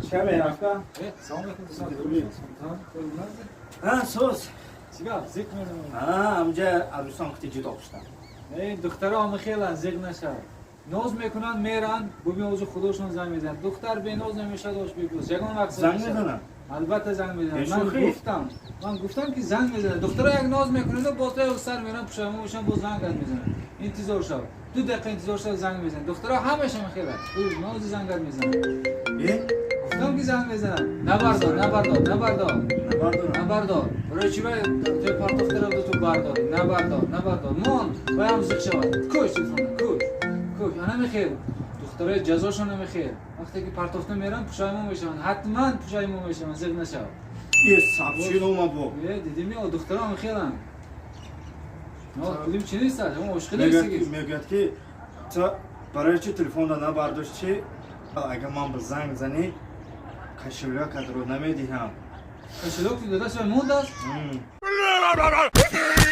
Чӣ мерафта? Салом алейкум, дӯстон. Ҳа, соз. Чӣ гап, зиқ меравам? Ҳа, ҳамҷа арӯсон қити ҷудо шудам. Э, духтаро хелан, зиқ нашав. Ноз мекунанд, меранд, бубин, озу худошон занг мезананд. Духтар беноз намешавад, ош бепӯз. Ягон вақт занг мезананд? Албатта, занг мезананд. Ман Бешӯхӣ? гуфтам, ман гуфтам, ки занг мезананд. Духтаро як ноз мекунанд, боз то сар меранд, пушаймон мешаванд, боз зангат мезананд. Интизор шав. 2 дақиқа интизор шав, занг мезананд. Духтаро ҳамаша мехеланд. Нози зангат мезананд. Э? Гуфтам, ки занг мезананд. Набардор, набардор, набардор. Набардорам. Набардор. Барои чӣ вай ту партофта равда, ту бардорӣ? Набардор, набардор. Мон, вай ҳам зиқ шавад. Куш телефона, куш. Куш. Ана мехел. Духтарои ҷазошон намехел. Вақте ки партофта меранд, пушаймон мешаванд. Ҳатман пушаймон мешаванд, зиқ нашав. Е, сабчинома бо. Е, дидими, о, духтаро мехеланд. Но, дидим, чӣ нест, ҳамон ошиқи нестигиз. Мегӯяд, ки ту барои чӣ телефонро набардошт, чи агар ман ба занг занӣ, кошелёкатро намедиҳам. Кошелёк ту додааст, вай мондааст? М.